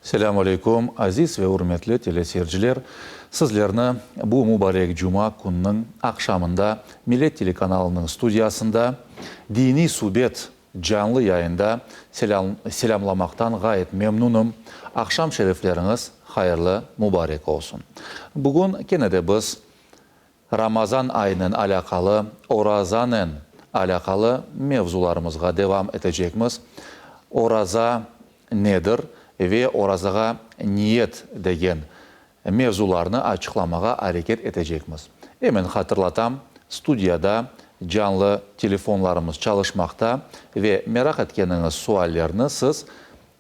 Selâm aleyküm, aziz ve ürmetli teleseyirciler! Sizlerni bu mubarek cuma kününiñ aqşamında Millet telekanalınıñ studiyasında Diniy subet canlı yayında selâmlamaqtan ğayet memnunım. Aqşam şerifleriñiz hayırlı, mubarek olsun. Bugün kene de biz Ramazan ayınen alâqalı, orazanen alâqalı mevzularımızğa devam etecekmiz. Oraza nedir ve orazağa niyet degen mevzularnı açıqlamağa areket etecekmiz. Emen hatırlatam, studiyada canlı telefonlarımız çalışmaqta ve meraq etkeniñiz suallerni siz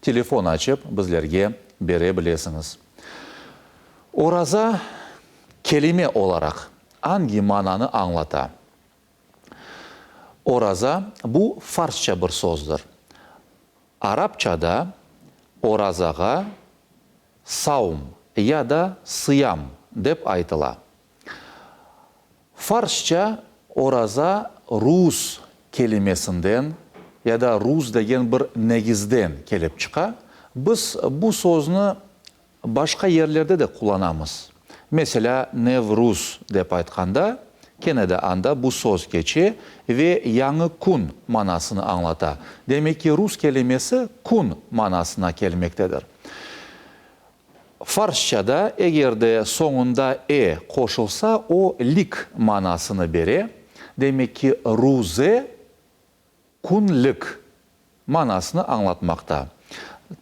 telefon açıp bizlerge bere bilesiñiz. Oraza kelime olaraq angi mananı añlata? Oraza, bu farsça bir sözdir. Arapçada orazağa saum ya da sıyam dep aytıla. Farsça oraza ruz kelimesinden ya da ruz degen bir negizden kelip çıqa. Biz bu sözni Başqa yerlerde de qullanamız. Meselâ, Nevruz dep aytqanda, kene de anda bu söz keçe ve yañı kün manasını añlata. Demek ki, ruz kelimesi kün manasına kelmektedir. Farsçada eger de soñunda e qoşulsa, o lik manasını bere. Demek ki, ruze Künlik manasını añlatmaqta.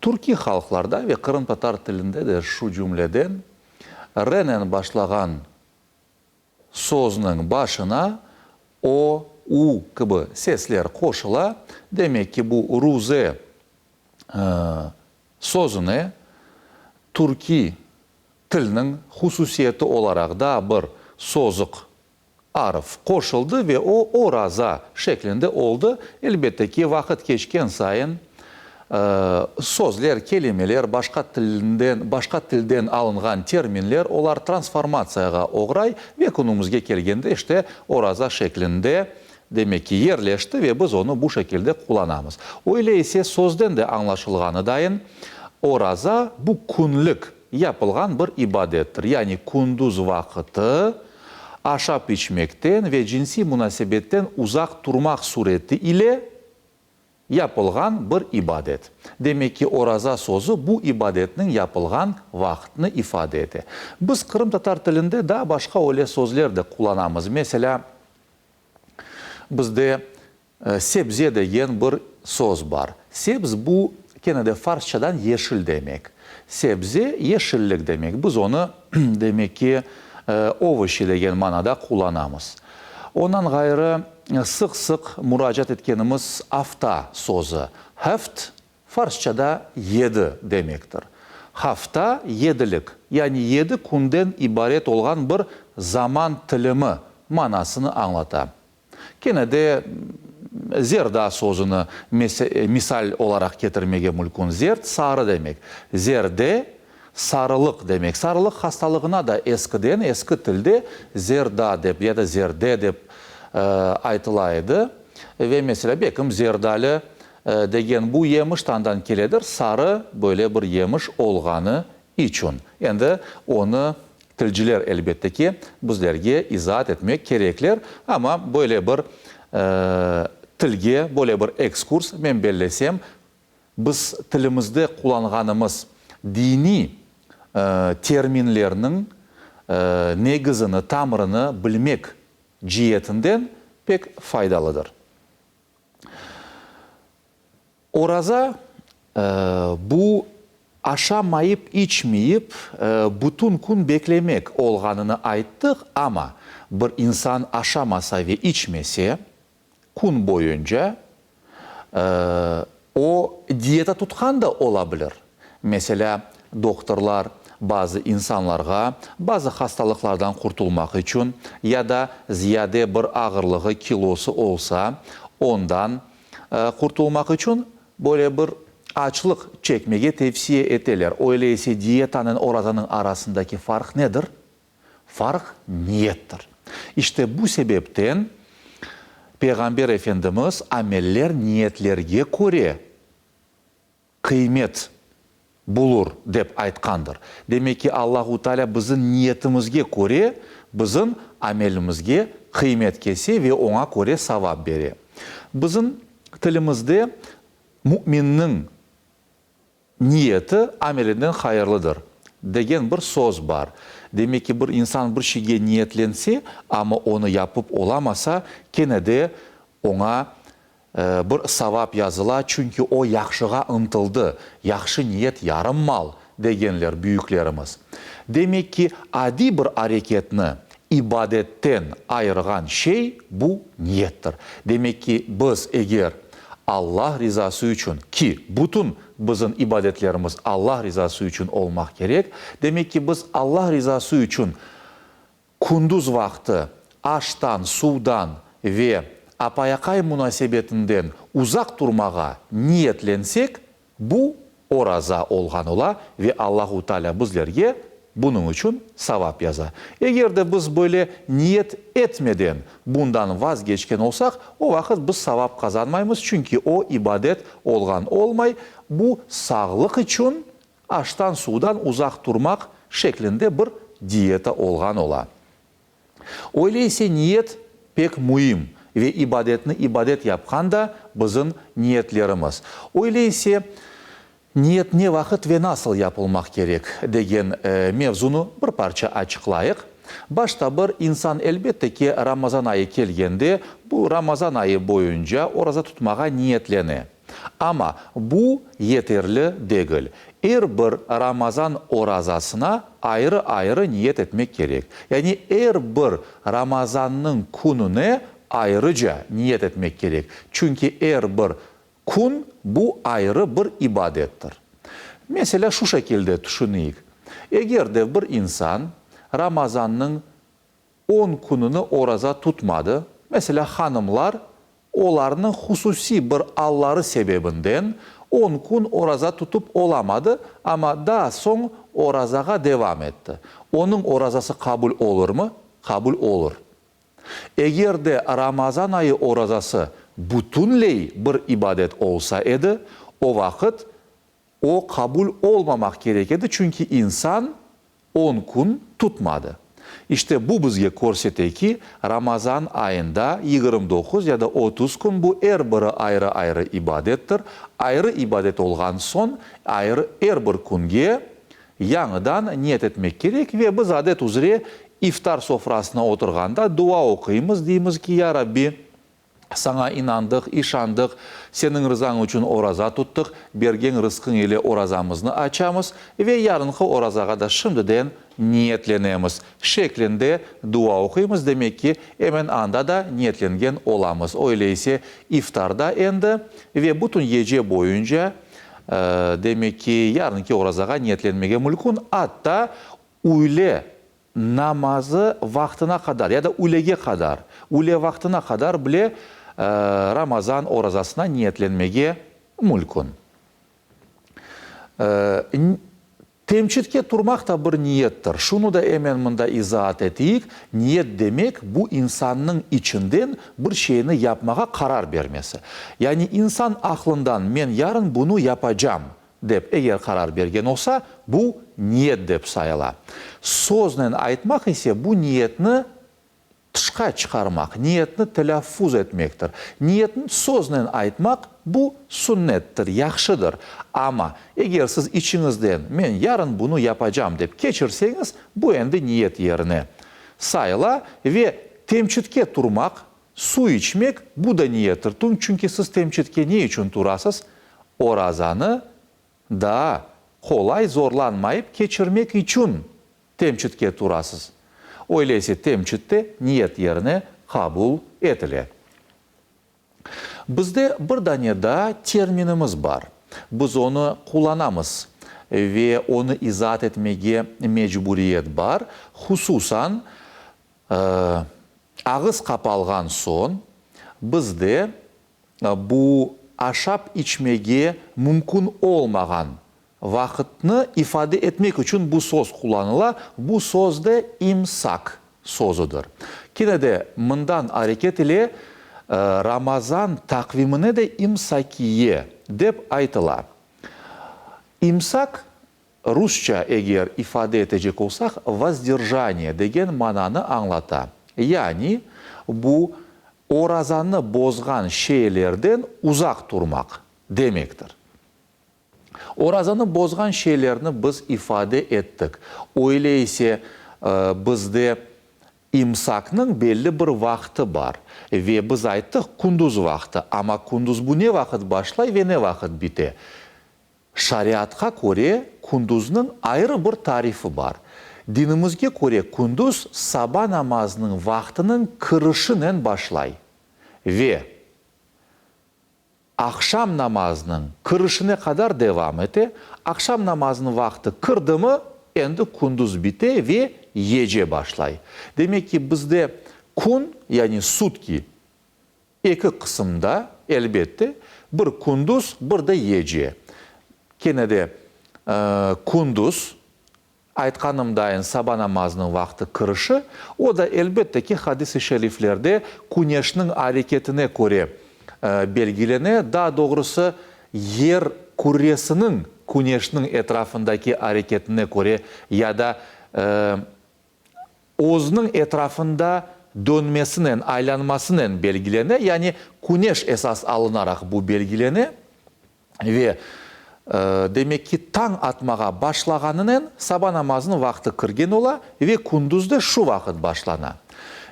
Türkiy halqlarda ve qırımtatar tilinde de şu cümleden r-nen başlağan sözniñ başına o, u kibi sesler qoşula, demek ki, bu ruze sözüne türkiy tilniñ hususiyeti olaraq daa bir sozuq arf qoşuldı ve o oraza şeklinde oldı. Elbette ki, vaqıt keçken sayın sözler, kelimeler, başqa tilinden, başqa tilden alınğan terminler, olar transformatsiyağa oğray ve künümizge kelgende işte oraza şeklinde, demek ki, yerleşti ve biz onı bu şekilde qullanamız. Öyle ise sözden de añlaşılğanı dayın, oraza bu künlik yapılğan bir ibadettir, yani kündüz vaqıtı aşap-içmekten ve cinsiy munasebetten uzaq turmaq sureti ile yapılğan bir ibadet. Demek ki, oraza sözü bu ibadetniñ yapılğan vaqıtını ifade ete. Biz qırımtatar tilinde daa başqa öyle sözler de qullanamız. Meselâ, bizde Sebze degen bir söz bar. Sebz bu, kene de farsçadan yeşil demek. Sebze, yeşillik demek. Biz onı, demek ki, ovoşi degen manada qullanamız. Ondan ğayrı, sıq-sıq muracaat etkenimiz afta sözü. Heft, farsçada yedi demektir. Hafta, yedilik, yani yedi künden ibaret olğan bir zaman tilimi manasını añlata. Kene de zerda sözüni misal olaraq ketirmege mülkün. Zerd, sarı demek. Zerde, sarılıq demek. Sarılıq hastalığına da eskiden, eski tilde zerda dep ya da zerde dep aytıla edi. Ve meselâ, belkim zerdali degen bu yemiş tandan keledir, sarı böyle bir yemiş olğanı içün. Endi onı Tilciler, elbette ki, bizlerge izaat etmek kerekler, amma böyle bir tilge, böyle bir ekskurs, men bellesem, biz tilimizde qullanğanımız diniy terminlerniñ negizini, tamırını bilmek cietinden pek faydalıdır. Oraza, bu aşamayıp-içmeyip bütün kün beklemek olğanını ayttıq, amma bir insan aşamasa ve içmese kün boyunca, o, diyeta tutqan da ola bilir. Meselâ, doktorlar bazı insanlarğa bazı hastalıqlardan qurtulmaq içün ya da ziyade bir ağırlığı, kilosı olsa, ondan Qurtulmaq içün böyle bir açlıq çekmege tevsiye eteler. Öyle ise diyetanen orazanıñ arasındaki farq nedir? Farq niyettir. İşte bu sebepten Peyğamber Efendimiz ameller niyetlerge köre qıymet. bulur, dep aytqandır. Demek ki, Allahu Teala bizim niyetimizge köre bizim amelimizge qıymet kese ve oña köre savap bere. Bizim tilimizde müminniñ niyeti amelinden hayırlıdır, degen bir söz bar. Demek ki, bir insan bir şeyge niyetlense, amma onı yapıp olamasa, kene de oña bir savap yazıla, çünki o yahşığa ıntıldı, yahşı niyet yarım mal, degenler büyüklerimiz. Demek ki, adiy bir areketni ibadetten ayırğan şey bu niyettir. Demek ki, biz eger Allah rizası içün, ki bütün bizim ibadetlerimiz Allah rizası içün olmaq kerek, demek ki, biz Allah rizası içün Kündüz vaqtı aştan, suvdan ve apay-aqay munasebetinden uzaq turmağa niyetlensek, bu oraza olğan ola ve Allahu Teala bizlerge bunıñ içün savap yaza. Eger de biz böyle niyet etmeden bundan vazgeçken olsaq, o vaqıt biz savap qazanmaymız, çünki o ibadet olğan olmay, bu sağlıq içün Aştan-suvdan uzaq turmaq şeklinde bir diyeta olğan ola. Öyle ise niyet pek müim ve ibadetni ibadet yapqan da bizim niyetlerimiz. Öyle ise niyet ne vaqıt ve nasıl yapılmaq kerek degen mevzunı bir parça açıqlayıq. Başta bir insan elbette ki Ramazan ayı kelgende bu Ramazan ayı boyunca oraza tutmağa niyetlene. Amma bu yeterli degil. Er bir Ramazan orazasına ayrı-ayrı niyet etmek kerek. Yani er bir Ramazannıñ kününe ayrıca niyet etmek kerek. Çünki er bir kün bu ayrı bir ibadettir. Meselâ, şu şekilde tüşüneyik. Eger de bir insan Ramazannıñ on kününi oraza tutmadı, meselâ, hanımlar olarnıñ hususiy bir alları sebebinden on kün oraza tutıp olamadı, amma daa soñ orazağa devam etti. Onıñ orazası qabul olurmı? Qabul olur. Eger de Ramazan ayı orazası bütünley bir ibadet olsa edi, o vaqıt O qabul olmamaq kerek edi, çünki insan on kün tutmadı. İşte bu bizge körsete ki, Ramazan ayında 29 ya da 30 kün, bu er biri ayrı-ayrı ibadettir, ayrı ibadet olğan soñ, ayrı er bir künge yañıdan niyet etmek kerek ve biz adet üzre iftar sofrasına oturğanda dua oquymız, deymiz ki, Ya Rabbi, Saña inandıq, işandıq, Seniñ rızañ içün oraza tuttıq, bergen rızqıñ ile orazamıznı açamız ve yarınqı orazağa da şimdiden niyetlenemiz, şeklinde dua oquymız, demek ki, emen anda da niyetlengen olamız. Öyle ise, iftarda endi ve bütün gece boyunca, demek ki, yarınki orazağa niyetlenmege mülkün, atta üyle namazı vaqtına qadar ya da ülege qadar, üle vaqtına qadar bile Ramazan orazasına niyetlenmege mülkün. Temçitke turmaq da bir niyettir. Şunı da emen mında izaat eteyik, niyet demek, bu insannıñ içinden bir şeyni yapmağa qarar bermesi. Yani insan aqlından men yarın bunı yapacam dep eger qarar bergen olsa, bu niyet dep sayıla. Söznen aytmaq ise bu niyetni tışqa çıqarmaq, niyetni telâffuz etmektir. Niyetni söznen aytmaq, bu sünnettir, yahşıdır. Amma eger siz içiñizden men yarın bunı yapacam dep keçirseñiz, bu endi niyet yerine sayıla ve temçitke turmaq, Suv içmek, bu da niyettir, çünki siz temçitke ne içün turasız? Orazanı daa qolay zorlanmayıp keçirmek içün temçitke turasız. Öyle ise temçit de niyet yerine qabul etile. Bizde bir dane daa terminimiz bar. Biz onı qullanamız ve onı izaat etmege mecburiyet bar, hususan, Ağız qapalğan soñ, bizde bu aşap-içmege mümkün olmağan vaqıtnı ifade etmek içün bu söz qullanıla, bu söz de imsak sözüdir. Kene de mından areket ile Ramazan taqvimine de imsakiye dep aytıla. İmsak. Rusça eger ifade etecek olsaq, vozderjaniye degen mananı añlata. Yani, bu, orazanı bozğan şeylerden uzaq turmaq demektir. Orazanı bozğan şeylerni biz ifade ettik. Öyle ise, bizde imsaknıñ belli bir vaqtı bar. Ve biz ayttıq, kündüz vaqtı. Amma kündüz bu ne vaqıt başlay ve ne vaqıt bite? Şariatqa köre, kündüzniñ ayrı bir tarifi bar. Dinimizge köre, kündüz saba namazınıñ vaqtınıñ kirişinen başlay ve aqşam namazınıñ kirişine qadar devam ete. Aqşam namazınıñ vaqtı kirdimi, endi kündüz bite ve gece başlay. Demek ki, bizde kün, yani sutki, Eki qısımda, elbette, bir kündüz, bir de gece. Kene de, kündüz, aytqanımdayın, saba namazınıñ vaqtı kirişi, o da, elbette ki, hadis-i şeriflerde küneşniñ areketine köre belgilene, daa doğrusı, yer kürresiniñ küneşniñ etrafındaki areketine köre ya da özüniñ etrafında dönmesinen, aylanmasınen belgilene, yani küneş esas alınaraq bu belgilene ve, demek ki, tañ atmağa başlağanınen saba namazınıñ vaqtı kirgen ola ve kündüz de şu vaqıt başlana.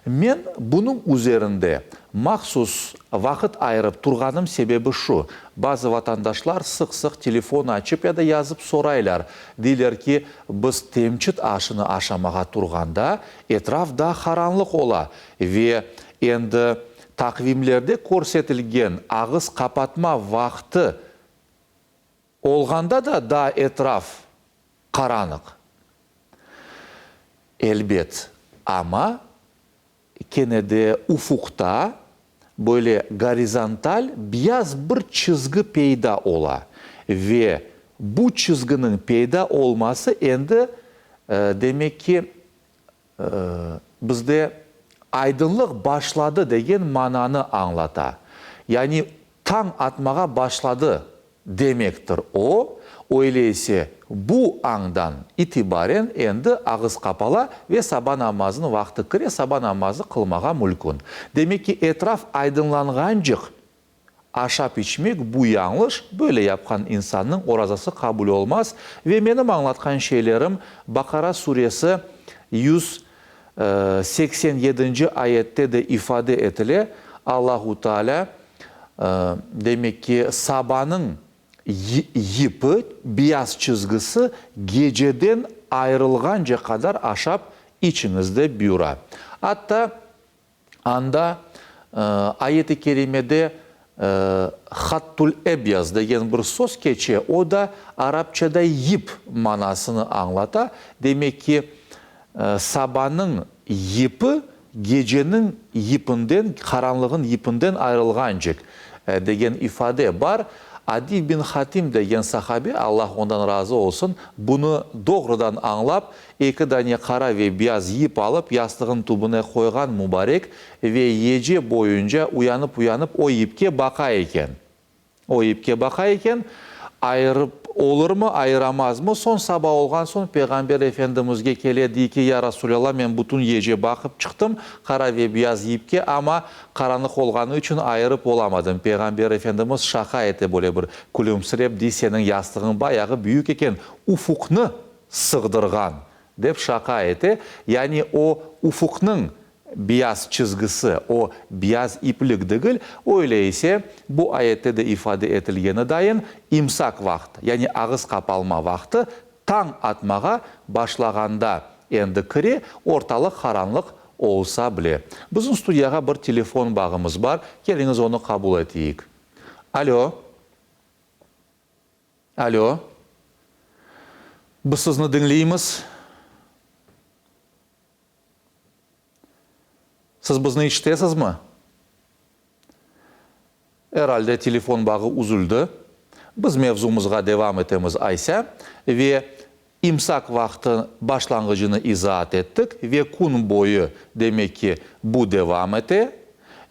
Men bunıñ üzerinde mahsus vaqıt ayırıp turğanım sebebi şu, bazı vatandaşlar sıq-sıq telefon açıp ya da yazıp soraylar, deyler ki, Biz temçit aşını aşamağa turğanda, etraf daa qaranlıq ola ve endi taqvimlerde körsetilgen ağız qapatma vaqtı olğanda da daa etraf qaranıq. Elbet, amma Kene de ufuqta böyle gorizontal biyaz bir çizgi peyda ola ve bu çizginiñ peyda olması endi, demek ki, bizde aydınlıq başladı degen mananı añlata. Yani tañ atmağa başladı Demektir o, öyle ise bu añdan itibaren endi ağız qapala ve saba namazınıñ vaqtı kire, saba namazı qılmağa mülkün. Demek ki, etraf aydınlanğancıq aşap-içmek bu yañlış, böyle yapqan insannıñ orazası qabul olmaz ve menim añlatqan şeylerim Baqara suresi 187 nci ayette de ifade etile, Allahu Teala Demek ki, sabanıñ yipi, beyaz çizgisi geceden ayırılğance qadar aşap içiñiz, dep buyura. Atta anda ayet-i kerimede hattül ebyaz degen bir söz keçe, o da arapçada yip manasını añlata. Demek ki, sabanıñ yipi Geceniñ yipinden, qaranlığın yipinden ayrılğancek, degen ifade bar. Adiy bin Hatim degen sahabe, Allah ondan razı olsun, bunı doğrudan añlap, eki dane qara ve beyaz yip alıp, yastığın tübüne qoyğan mubarek ve gece boyunca uyanıp-uyanıp o yipke baqa eken. O ipke baqa eken, ayırıp olurmı, ayıramazmı? Soñ saba olğan soñ Peyğamber Efendimizge kele, dey ki, Ya Rasulâllah, men bütün gece baqıp çıqtım qara ve beyaz yipke, amma qaranlıq olğanı içün ayırıp olamadım. Peyğamber Efendimiz şaqa ete böyle bir külümsirep, dey, Seniñ yastığıñ bayağı büyük eken, ufuqnı sığdırğan, dep şaqa ete. Yani o ufuqnıñ Beyaz çizgisi, o, beyaz iplik degil, öyle ise, bu ayette de ifade etilgeni dayın, imsak vaqtı, yani ağız qapalma vaqtı tañ atmağa başlağanda endi kire, ortalıq qaranlıq olsa bile. Bizim studiyağa bir telefon bağımız bar, keliñiz onı qabul eteyik. Alo. Alo. Biz sizni diñleymiz. Siz bizni işitesizmi? Er alde telefon bağı üzüldi. Biz mevzumızğa devam etemiz aysa ve imsak vaqtı başlanğıcını izaat ettik ve kün boyu, demek ki, bu devam ete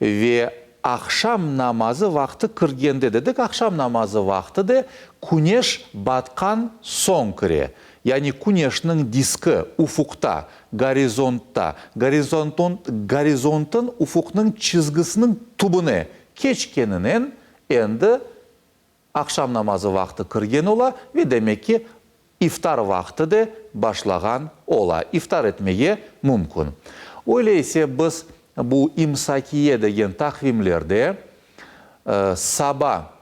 ve aqşam namazı vaqtı kirgende dedik, aqşam namazı vaqtı de küneş batqan soñ kire. yani küneşniñ diski ufuqta, gorizontta, gorizontın ufuqnıñ çizgisiniñ tübüne keçkeninen endi aqşam namazı vaqtı kirgen ola ve demek ki, iftar vaqtı de başlağan ola, iftar etmege mümkün. Öyle ise biz bu imsakiye degen taqvimlerde saba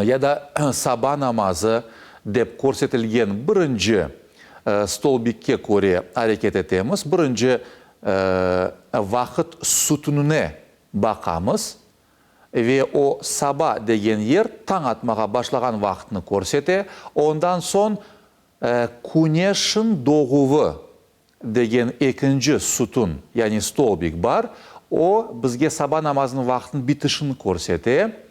ya da saba namazı dep körsetilgen birinci stolbikke köre areket etemiz, birinci vaqıt sütünine baqamız ve o saba degen yer tañ atmağa başlağan vaqıtnı körsete, ondan soñ küneşin doğuvı degen ekinci sütun, yani stolbik bar, o, bizge saba namazınıñ vaqtınıñ bitişini körsete.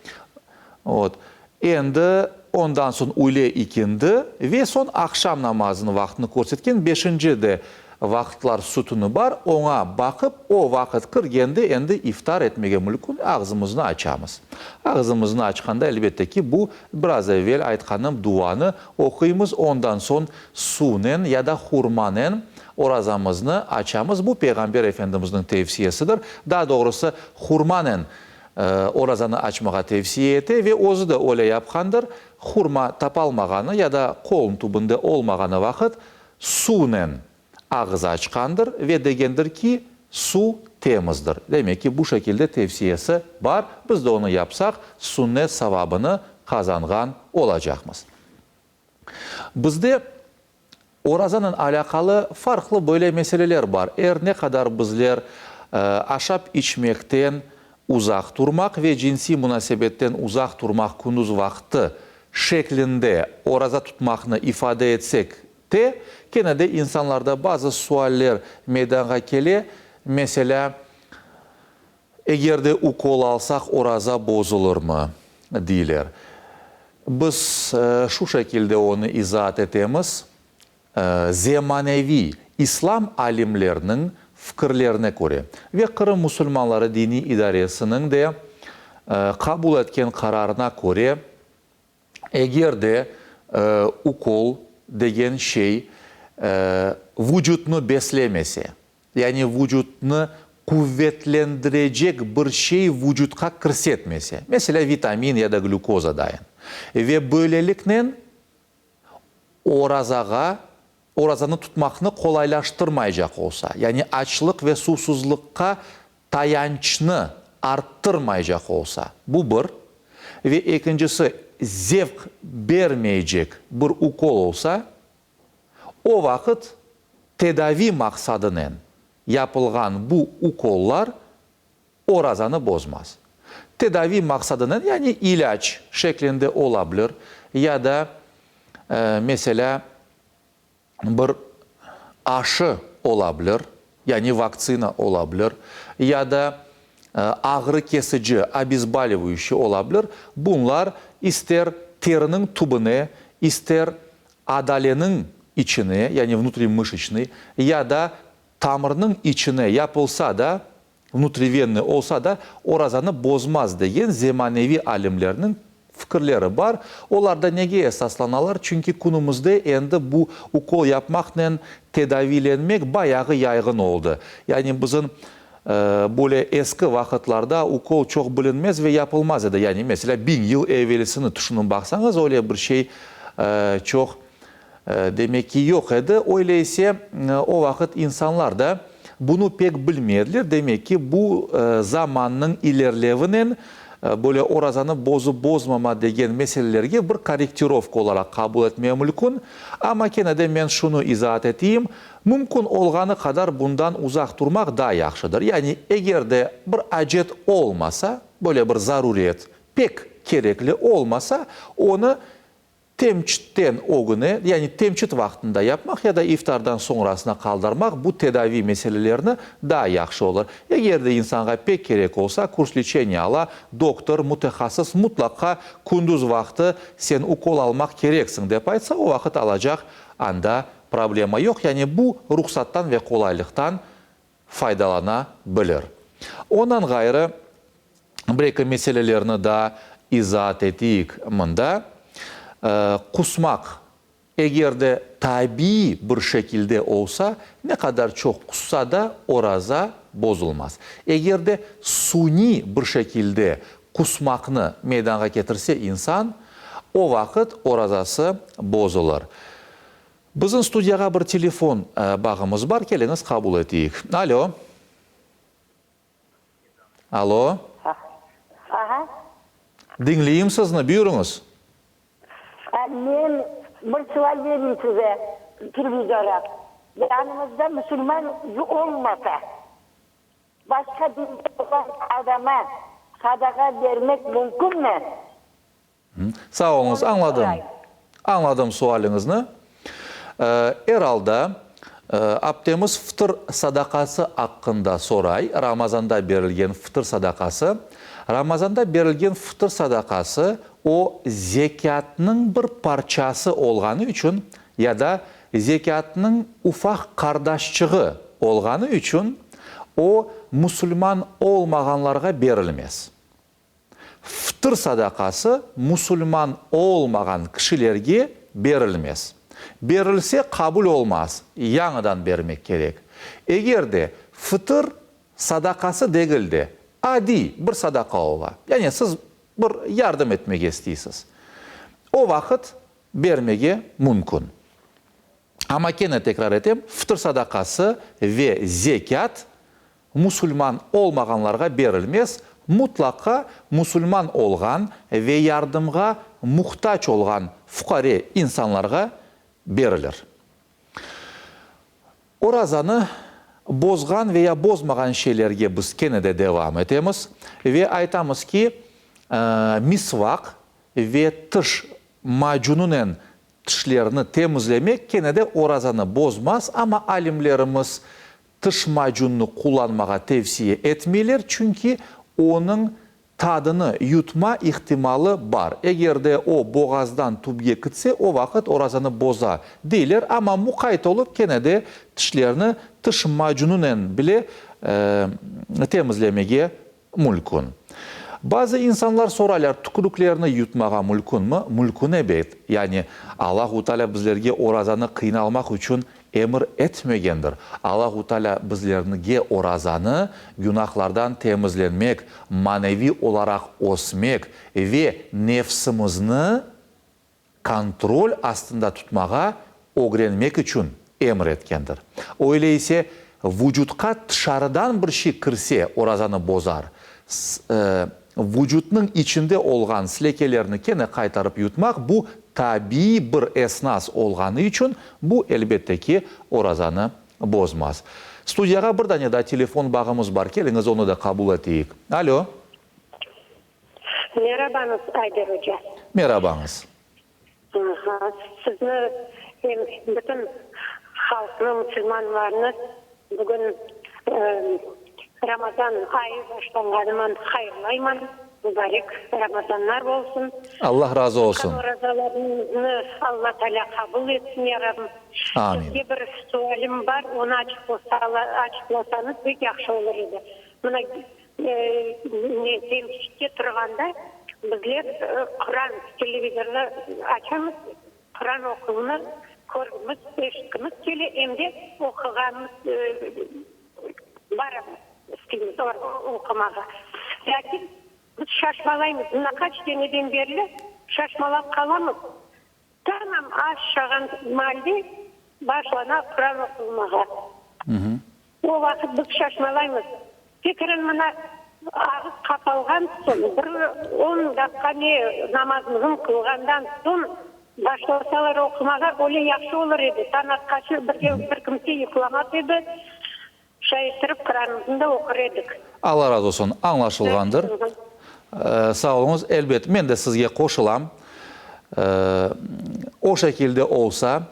Vot. Endi ondan soñ üyle ikindi ve soñ aqşam namazınıñ vaqtını körsetken beşinci de vaqıtlar sütunı bar, oña baqıp, o vaqıt kirgende endi iftar etmege mülkün, ağzımıznı açamız. Ağzımıznı açqanda, elbette ki, bu biraz evel aytqanım duanı oquymız, ondan soñ suvnen ya da hurmanen orazamıznı açamız. Bu Peyğamber Efendimizniñ tevsiyesidir. Daa doğrusı, hurmanen orazanı açmağa tevsiye ete ve özü de öyle yapqandır. Hurma tapalmağanı ya da qolun tübünde olmağanı vaqıt suvnen ağız açqandır ve degendir ki, suv temizdir. Demek ki, bu şekilde tevsiyesi bar, biz de onı yapsaq, sünnet savabını qazanğan olacaqmız. Bizde orazanen alâqalı farqlı böyle meseleler bar. Er ne qadar bizler aşap-içmekten uzaq turmaq ve cinsiy munasebetten uzaq turmaq kündüz vaqtı şeklinde oraza tutmaqnı ifade etsek te, kene de insanlarda bazı sualler meydanğa kele, meselâ, Eger de ukol alsaq, oraza bozulırmı? deyler. Biz şu şekilde onı izaat etemiz, zemaneviy islam alimleriniñ fikirlerine köre ve Qırım musulmanları diniy idaresiniñ de qabul etken qararına köre, Eger de ukol degen şey vucutnı beslemese, yani vucutnı quvetlendirecek bir şey vucutqa kirsetmese, meselâ, vitamin ya da glükoza dayın, ve böyleliknen orazağa, orazanı tutmaqnı qolaylaştırmaycaq olsa, yani açlıq ve suvsuzlıqqa tayançnı arttırmaycaq olsa, bu bir, ve ekincisi, zevq bermeycek bir ukol olsa, o vaqıt tedavi maqsadınen yapılğan bu ukollar orazanı bozmaz. Tedavi maqsadınen, yani ilâc şeklinde ola bilir ya da, meselâ, bir aşı ola bilir, yani vaktsina ola bilir, ya da ağrı kesici, obezbolivayuşiy, ola bilir, bunlar ister teriniñ tübüne, ister adaleniñ içine, yani vnutrimışeçnıy, ya da tamırnıñ içine yapılsa da, vnutrivennıy, olsa da, orazanı bozmaz degen zemaneviy alimlerniñ fikirleri bar. Olar da nege esaslanalar? Çünki künümizde endi bu ukol yapmaqnen tedaviylenmek bayağı yayğın oldı. Yani bizim böyle eski vaqıtlarda ukol çoq bilinmez ve yapılmaz edi. Yani, meselâ, biñ yıl evelisini tüşünip baqsañız, öyle bir şey çoq Demek ki, yoq edi. Öyle ise, o vaqıt insanlar da bunı pek bilmey ediler. Demek ki, bu zamannıñ ilerlevinen böyle orazanı bozup-bozmama degen meselelerge bir korrektirovka olaraq qabul etmeye mülkün. Amma kene de men şunı izaat eteyim, mümkün olğanı qadar bundan uzaq turmaq daa yahşıdır. Yani, eger de bir acet olmasa, böyle bir zaruret pek kerekli olmasa, onı Temçitten ögüne, yani temçit vaqtında yapmaq ya da iftardan soñrasına qaldırmaq bu tedaviy meselelerini daa yahşı olur. Eger de insanğa pek kerek olsa, kurs leçeniya ala, doktor, mütehassıs mutlaqa kündüz vaqtı sen ukol almaq kereksiñ dep aytsa, o vaqıt alacaq, anda problema yoq. Yani bu ruhsattan ve qolaylıqtan faydalana bilir. Ondan ğayrı, bir-eki meselelerni daa izaat eteyik mında. Qusmaq. Eger de tabiiy bir şekilde olsa, ne qadar çoq qussa da, oraza bozulmaz. Eger de suniy bir şekilde qusmaqnı meydanğa ketirse insan, o vaqıt orazası bozulır. Bizim studiyağa bir telefon bağımız bar, keliñiz qabul eteyik. Alo. Alo. Aha. Diñleyim sizni, buyurıñız. Men bir sual bereyim size, televizora. Yanımızda musulman olmasa, başqa dinde olğan adama sadaqa bermek mümkünmi? Sağ oluñız, añladım. Añladım sualiñizni. Er alda, aptemiz fıtır sadaqası aqqında soray, Ramazanda berilgen fıtır sadaqası. Ramazanda berilgen fıtır sadaqası, o, zekâtnıñ bir parçası olğanı içün ya da zekâtnıñ ufaq qardaşçığı olğanı içün, o, musulman olmağanlarğa berilmez. Fıtır sadaqası musulman olmağan kişilerge berilmez. Berilse qabul olmaz, yañıdan bermek kerek. Eger de fıtır sadaqası degil de, adiy bir sadaqa ola, yani siz bir yardım etmege isteysiz, o vaqıt bermege mümkün. Amma kene tekrar etem, fıtır sadaqası ve zekât musulman olmağanlarğa berilmez, mutlaqa musulman olğan ve yardımğa muhtac olğan fuqare insanlarğa berilir. Orazanı bozğan ve ya bozmağan şeylerge biz kene de devam etemiz ve aytamız ki, misvaq ve tış macunınen tişlerni temizlemek kene de orazanı bozmaz, amma alimlerimiz tış macunnı qullanmağa tevsiye etmeyler, çünki onıñ tadını yutma ihtimalı bar. Eger de o boğazdan tübge kitse, o vaqıt orazanı boza, deyler, amma muqayt olıp kene de tişlerni tış macunınen bile temizlemege Mülkün. Bazı insanlar soraylar, tükürüklerni yutmağa mülkünmi? Mülkün ebet. Yani, Allahu Teala bizlerge orazanı qıynalmaq içün emir etmegendir. Allahu Teala bizlernge orazanı günahlardan temizlenmek, maneviy olaraq ösmek ve nefsimizni kontrol astında tutmağa ögrenmek içün emir etkendir. Öyle ise, vucutqa tışarıdan bir şey kirse, orazanı bozar. Vucutnıñ içinde olğan silekelerni kene qaytarıp yutmaq, bu tabiiy bir esnas olğanı içün, bu, elbette ki, orazanı bozmaz. Studiyağa bir dane daa telefon bağımız bar, keliñiz onı da qabul eteyik. Alo. Merabañız, Ayder oca. Merabañız. Aha, sizni em bütün halqnı, musulmanlarnı bugün Ramazan ayı başlanğanıman hayırlayman. Mubarek Ramazanlar olsun. Allah razı olsun. Tutqan orazalarıñıznı Alla Teala qabul etsin, ya Rabbim. Amin. Sizge bir sualim bar, onı açıqlasañız pek yahşı olur edi. Mına Temsitke turğanda bizler Quran, televizornı açamız, Quran oquvını körgimiz, eşitkimiz kele, em de oquğanımız baramız, isteymiz oqumağa. Lâkin biz şaşmalaymız, mına qaç seneden berli şaşmalap qalamız, Tamam aşşağan maalde başlana Quran oqulmağa. O vaqıt biz şaşmalaymız. Fikrin mına ağız qapalğan soñ, bir on daqqa ne namazımızın qılğandan soñ başlasalar oqumağa, öyle yahşı olur edi. Tañ atqaçı bir kimse yuqlamaz edi. Şay ettirip Quranımıznı da oqur edik. Alla razı olsun, añlaşılğandır. Sağ oluñız. Elbet, men de sizge qoşulam. O şekilde olsa,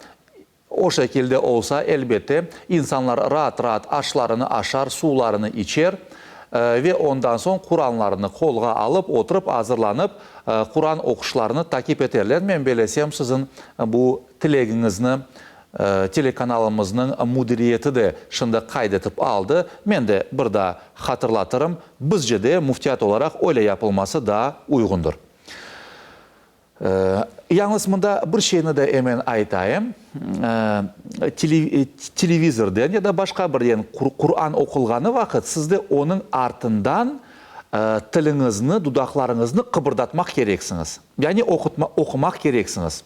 o şekilde olsa, elbette, insanlar raat-raat aşlarını aşar, suvlarını içer ve ondan soñ Quranlarını qolğa alıp, oturıp, azırlanıp, Quran oquşlarını takip eterler. Men belesem, siziñ bu tilegiñizni Telekanalımıznıñ müdiriyeti de şimdi qayd etip aldı. Men de bir daa hatırlatırım, bizce de müftiyat olaraq öyle yapılması daa uyğundır. Yañlız mında bir şeyni de emen aytayım, televizorden ya da başqa bir yerden Quran oqulğanı vaqıt siz de onıñ artından tiliñizni, dudaqlarıñıznı qıbırdatmaq kereksiñiz. Yani oqumaq kereksiñiz.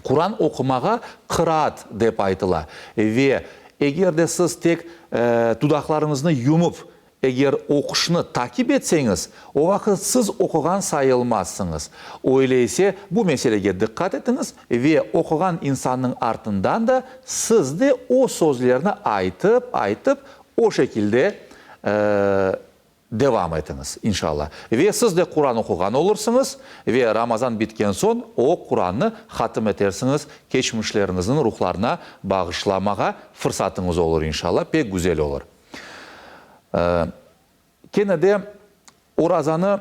Quran oqumağa qıraat dep aytıla. Ve eger de siz tek dudaqlarıñıznı yumıp, eger oquşnı takip etseñiz, o vaqıt siz oquğan sayılmazsıñız. Öyle ise, bu meselege diqqat etiñiz ve oquğan insannıñ artından da siz de o sözlerni aytıp, aytıp, o şekilde Devam etiñiz, inşalla. Ve siz de Quran oquğan olursıñız, ve Ramazan bitken soñ o Qurannı hatım etersiñiz, keçmişleriñizniñ ruhlarına bağışlamağa fırsatıñız olur, inşalla, pek güzel olur. Kene de orazanı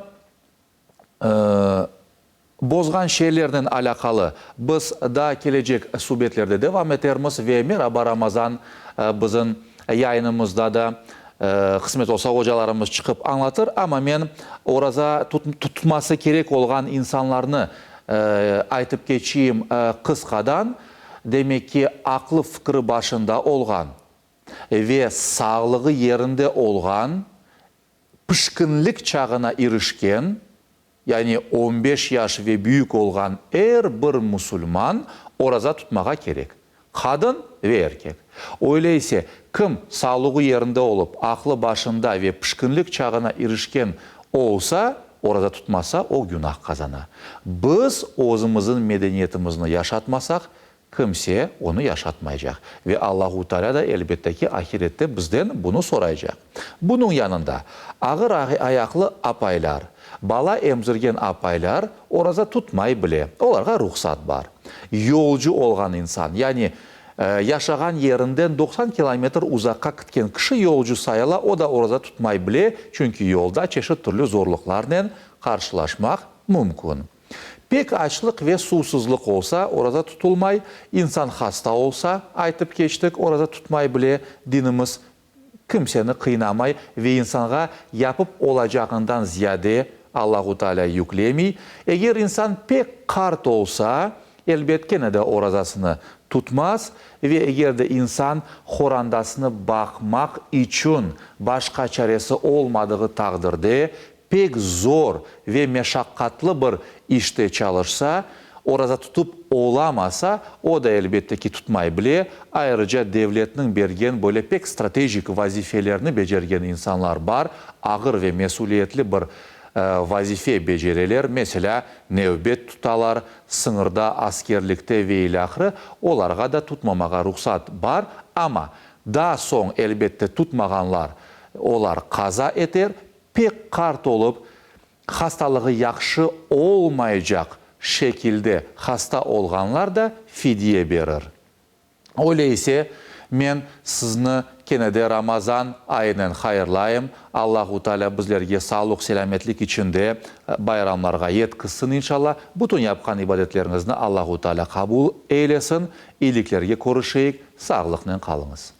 Bozğan şeylernen alâqalı biz daa kelecek subetlerde devam etermiz ve Meraba Ramazan bizim yayınımızda da qısmet olsa ocalarımız çıqıp añlatır. Amma men oraza tutması kerek olğan insanlarnı aytıp keçeyim qısqadan. Demek ki, aqlı-fikri başında olğan ve sağlığı yerinde olğan Pişkinlik çağına irişken, yani on beş yaş ve büyük olğan er bir musulman oraza tutmağa kerek, qadın ve erkek. Öyle ise, kim sağlığı yerinde olıp, aqlı başında ve pişkinlik çağına irişken olsa, oraza tutmasa, o günah qazana. Biz özümizin medeniyetimizni yaşatmasaq, Kimse onı yaşatmaycaq ve Allahu Teala da, elbette ki, ahirette bizden bunı soraycaq. Bunıñ yanında, ağır ayaqlı apaylar, bala emzirgen apaylar oraza tutmay bile, olarğa ruhsat bar. Yolcu olğan insan, yani yaşağan yerinden 90 kilometr uzaqqa kitken kişi yolcu sayıla, o da oraza tutmay bile, çünki yolda çeşit türlü zorluqlarnen qarşılaşmaq mümkün. Pek açlıq ve suvsuzlıq olsa, oraza tutulmay, insan hasta olsa, aytıp keçtik, oraza tutmay bile, dinimiz kimseni qıynamay ve insanğa yapıp olacağından ziyade Allahu Teala yüklemey. Eger insan pek qart olsa, elbet kene de orazasını tutmaz ve eger de insan horandasını baqmaq içün başqa çaresi olmadığı taqdirde pek zor ve meşaqqatlı bir işte çalışsa, oraza tutıp olamasa, o da elbette ki tutmay bile, ayrıca devletniñ bergen böyle pek stratejik vazifelerni becergen insanlar bar, ağır ve mesüliyetli bir vazife becereler, meselâ, nevbet tutalar, sıñırda, askerlikte ve ilâhre, olarğa da tutmamağa ruhsat bar, amma daa soñ elbette tutmağanlar, olar qaza eter, Pek qart olıp, hastalığı yahşı olmaycaq şekilde hasta olğanlar da fidye berir. Öyle ise, men sizni kene de Ramazan ayınen hayırlayım. Allahu Teala bizlerge sağlıq-selâmetlik içinde bayramlarğa yetkizsin, inşallah. Bütün yapqan ibadetleriñizni Allahu Teala qabul eylesin. İyiliklerge körüşeyik. Sağlıqnen qalıñız.